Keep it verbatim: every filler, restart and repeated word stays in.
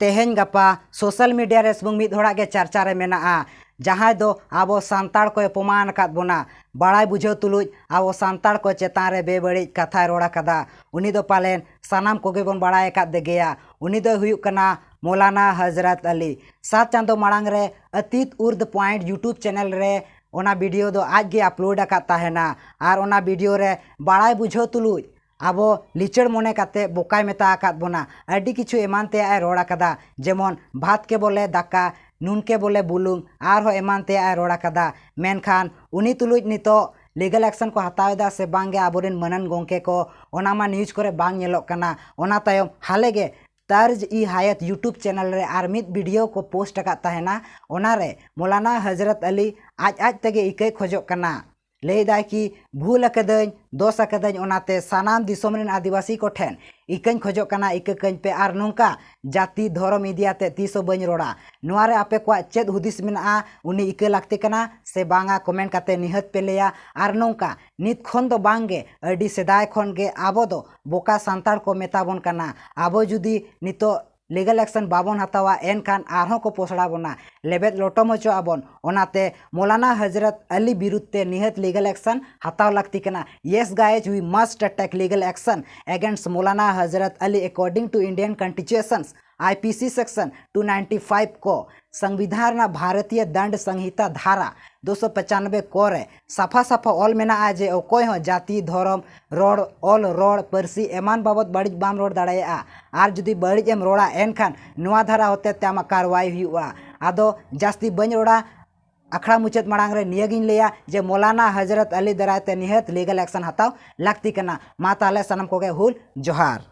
ᱛᱮᱦᱮᱧ ᱜᱟᱯᱟ social media ᱨᱮ ᱥᱩᱢᱩᱝ ᱢᱤᱫ ᱦᱚᱲᱟᱜ ᱜᱮ ᱪᱟᱨᱪᱟ ᱨᱮ ᱢᱮᱱᱟᱜᱼᱟ, ᱡᱟᱦᱟᱸᱭ ᱫᱚ ᱟᱵᱚ ᱥᱟᱱᱛᱟᱲ ᱠᱚᱭ ᱚᱯᱚᱢᱟᱱ ᱟᱠᱟᱫ ᱵᱚᱱᱟ᱾ ᱵᱟᱲᱟᱭ ᱵᱩᱡᱷᱟᱹᱣ ᱛᱩᱞᱩᱡ ᱟᱵᱚ ᱥᱟᱱᱛᱟᱲ ᱠᱚ ᱪᱮᱛᱟᱱ ᱨᱮ ᱵᱮᱵᱟᱹᱲᱤᱡ ᱠᱟᱛᱷᱟᱭ ᱨᱚᱲ ᱟᱠᱟᱫᱟ᱾ ᱩᱱᱤ ᱫᱚ ᱯᱟᱞᱮᱱ ᱥᱟᱱᱟᱢ ᱠᱚᱜᱮ ᱵᱚᱱ ᱵᱟᱲᱟᱭ ᱟᱠᱟᱫ ᱫᱮᱜᱮᱭᱟ᱾ ᱩᱱᱤ ᱫᱚᱭ ᱦᱩᱭᱩᱜ ᱠᱟᱱᱟ ᱢᱚᱞᱟᱱᱟ ᱦᱚᱡᱨᱚᱛ ᱟᱞᱤ᱾ ᱥᱟᱛ ᱪᱟᱸᱫᱚ ᱢᱟᱲᱟᱝ ᱨᱮ ᱟᱛᱤᱛ ᱩᱨᱫ ᱯᱚᱭᱮᱱᱴ YouTube ᱪᱮᱱᱮᱞ ᱨᱮ ᱚᱱᱟ ᱵᱷᱤᱰᱤᱭᱳ ᱫᱚ ᱟᱡ ᱜᱮ ᱟᱯᱞᱳᱰ ᱟᱠᱟᱫ ᱛᱟᱦᱮᱱᱟ᱾ ᱟᱨ ᱚᱱᱟ ᱵᱷᱤᱰᱤᱭᱳ ᱨᱮ ᱵᱟᱲᱟᱭ ᱵᱩᱡᱷᱟᱹᱣ ᱛᱩᱞᱩᱡ ᱟᱵᱚ ᱞᱤᱪᱟᱹᱲ ᱢᱚᱱᱮ ᱠᱟᱛᱮ ᱵᱚᱠᱟᱭ ᱢᱮᱛᱟ ᱟᱠᱟᱫ ᱵᱚᱱᱟ᱾ ᱟᱹᱰᱤ ᱠᱤᱪᱷᱩ ᱮᱢᱟᱱ ᱛᱮᱭᱟᱜ ᱮ ᱨᱚᱲ ᱟᱠᱟᱫᱟ, ᱡᱮᱢᱚᱱ ᱵᱷᱟᱛ ᱠᱮ ᱵᱚᱞᱮ ᱫᱟᱠᱟ, ᱱᱩᱱ ᱠᱮ ᱵᱚᱞᱮ ᱵᱩᱞᱩᱝ, ᱟᱨᱦᱚᱸ ᱮᱢᱟᱱ ᱛᱮᱭᱟᱜ ᱮ ᱨᱚᱲ ᱟᱠᱟᱫᱟ᱾ ᱢᱮᱱᱠᱷᱟᱱ ᱩᱱᱤ ᱛᱩᱞᱩᱡ ᱱᱤᱛᱚᱜ ᱞᱤᱜᱟᱞ ᱮᱠᱥᱚᱱ ᱠᱚ ᱦᱟᱛᱟᱣ ᱮᱫᱟ ᱥᱮ ᱵᱟᱝ ᱜᱮ ᱟᱵᱚᱨᱮᱱ ᱢᱟᱹᱱᱟᱱ ᱜᱚᱢᱠᱮ ᱠᱚ, ᱚᱱᱟ ᱢᱟ ᱱᱤᱭᱩᱡᱽ ᱠᱚᱨᱮ ᱵᱟᱝ ᱧᱮᱞᱚᱜ ᱠᱟᱱᱟ᱾ ᱚᱱᱟ ᱛᱟᱭᱚᱢ ᱦᱟᱞᱮ ᱜᱮ ᱛᱟᱨᱡ ᱤ ᱦᱟᱭᱟᱛ YouTube ᱪᱮᱱᱮᱞ ᱨᱮ ᱟᱨ ᱢᱤᱫ ᱵᱷᱤᱰᱤᱭᱳ ᱠᱚ ᱯᱳᱥᱴ ᱟᱠᱟᱫ ᱛᱟᱦᱮᱱᱟ᱾ ᱚᱱᱟᱨᱮ ᱢᱚᱞᱟᱱᱟ ᱦᱚᱡᱨᱚᱛ ᱟᱞᱤ ᱟᱡ ᱟᱡ ᱛᱮᱜᱮ ᱤᱠᱟᱹᱭ ᱠᱷᱚᱡᱚᱜ ᱠᱟᱱᱟ᱾ ᱞᱟᱹᱭᱫᱟᱭ ᱠᱤ, ᱵᱷᱩᱞ ᱟᱠᱟᱫᱟᱹᱧ, ᱫᱳᱥ ᱟᱠᱟᱫᱟᱹᱧ, ᱚᱱᱟᱛᱮ ᱥᱟᱱᱟᱢ ᱫᱤᱥᱚᱢ ᱨᱮᱱ ᱟᱹᱫᱤᱵᱟᱹᱥᱤ ᱠᱚᱴᱷᱮᱱ ᱤᱠᱟᱹᱧ ᱠᱷᱚᱡᱚᱜ ᱠᱟᱱᱟ, ᱤᱠᱟᱹ ᱠᱟᱹᱧ ᱯᱮ᱾ ᱟᱨ ᱱᱚᱝᱠᱟ ᱡᱟᱹᱛᱤ ᱫᱷᱚᱨᱚᱢ ᱤᱫᱤᱭᱟᱛᱮ ᱛᱤᱥ ᱦᱚᱸ ᱵᱟᱹᱧ ᱨᱚᱲᱟ᱾ ᱱᱚᱣᱟ ᱨᱮ ᱟᱯᱮ ᱠᱚᱣᱟᱜ ᱪᱮᱫ ᱦᱩᱫᱤᱥ ᱢᱮᱱᱟᱜᱼᱟ? ᱩᱱᱤ ᱤᱠᱟᱹ ᱞᱟᱹᱠᱛᱤ ᱠᱟᱱᱟ ᱥᱮ ᱵᱟᱝᱟ? ᱠᱚᱢᱮᱱᱴ ᱠᱟᱛᱮ ᱱᱤᱦᱟᱹᱛ ᱯᱮ ᱞᱟᱹᱭᱟ᱾ ᱟᱨ ᱱᱚᱝᱠᱟ ᱱᱤᱛ ᱠᱷᱚᱱ ᱫᱚ ᱵᱟᱝ ᱜᱮ, ᱟᱹᱰᱤ ᱥᱮᱫᱟᱭ ᱠᱷᱚᱱ ᱜᱮ ᱟᱵᱚ ᱫᱚ ᱵᱚᱠᱟ ᱥᱟᱱᱛᱟᱲ ᱠᱚ ᱢᱮᱛᱟ ᱵᱚᱱ ᱠᱟᱱᱟ᱾ ᱟᱵᱚ ᱡᱩᱫᱤ ᱱᱤᱛᱚᱜ ᱞᱤᱜᱟᱞ ᱮᱠᱥᱚᱱ ᱵᱟᱵᱚᱱ ᱦᱟᱛᱟᱣᱟ, ᱮᱱᱠᱷᱟᱱ ᱟᱨᱦᱚᱸ ᱠᱚ ᱯᱚᱥᱲᱟ ᱵᱚᱱᱟ, ᱞᱮᱵᱮᱫ ᱞᱚᱴᱚᱢ ᱦᱚᱪᱚ ᱟᱵᱚᱱ᱾ ᱚᱱᱟᱛᱮ ᱢᱚᱞᱟᱱᱟ ᱦᱚᱡᱨᱚᱛ ᱟᱞᱤ ᱵᱤᱨᱩᱫᱷ ᱛᱮ ᱱᱤᱦᱟᱹᱛ ᱞᱤᱜᱟᱞ ᱮᱠᱥᱚᱱ ᱦᱟᱛᱟᱣ ᱞᱟᱹᱠᱛᱤ ᱠᱟᱱᱟ᱾ Yes guys, we must take legal action against Maulana Hazrat Ali according to Indian constitutions, I P C section two ninety five ᱠᱚ, ᱥᱚᱝᱵᱤᱫᱷᱟᱱ ᱨᱮᱱᱟᱜ ᱵᱷᱟᱨᱚᱛᱤᱭᱚ ᱫᱟᱱᱰ ᱥᱚᱝᱦᱤᱛᱟ ᱫᱷᱟᱨᱟ ᱫᱩᱥᱚ ᱯᱚᱪᱟᱱᱵᱮ ᱠᱚ ᱨᱮ ᱥᱟᱯᱷᱟ ᱥᱟᱯᱷᱟ ᱚᱞ ᱢᱮᱱᱟᱜᱼᱟ ᱡᱮ ᱚᱠᱚᱭ ᱦᱚᱸ ᱡᱟᱹᱛᱤ, ᱫᱷᱚᱨᱚᱢ, ᱨᱚᱲ, ᱚᱞ, ᱨᱚᱲ, ᱯᱟᱹᱨᱥᱤ ᱮᱢᱟᱱ ᱵᱟᱵᱚᱛ ᱵᱟᱹᱲᱤᱡ ᱵᱟᱢ ᱨᱚᱲ ᱫᱟᱲᱮᱭᱟᱜᱼᱟ᱾ ᱟᱨ ᱡᱩᱫᱤ ᱵᱟᱹᱲᱤᱡ ᱮᱢ ᱨᱚᱲᱟ, ᱮᱱᱠᱷᱟᱱ ᱱᱚᱣᱟ ᱫᱷᱟᱨᱟ ᱦᱚᱛᱮ ᱛᱮ ᱟᱢᱟᱜ ᱠᱟᱨᱣᱟᱭ ᱦᱩᱭᱩᱜᱼᱟ᱾ ᱟᱫᱚ ᱡᱟᱹᱥᱛᱤ ᱵᱟᱹᱧ ᱨᱚᱲᱟ, ᱟᱠᱷᱲᱟ ᱢᱩᱪᱟᱹᱫ ᱢᱟᱲᱟᱝ ᱨᱮ ᱱᱤᱭᱟᱹᱜᱤᱧ ᱞᱟᱹᱭᱟ ᱡᱮ ᱢᱚᱞᱟᱱᱟ ᱦᱚᱡᱨᱚᱛ ᱟᱞᱤ ᱫᱟᱨᱟᱭ ᱛᱮ ᱱᱤᱦᱟᱹᱛ ᱞᱤᱜᱟᱞ ᱮᱠᱥᱚᱱ ᱦᱟᱛᱟᱣ ᱞᱟᱹᱠᱛᱤ ᱠᱟᱱᱟ᱾ ᱢᱟ ᱛᱟᱦᱞᱮ ᱥᱟᱱᱟᱢ ᱠᱚᱜᱮ ᱦᱩᱞ ᱡᱚᱦᱟᱨ᱾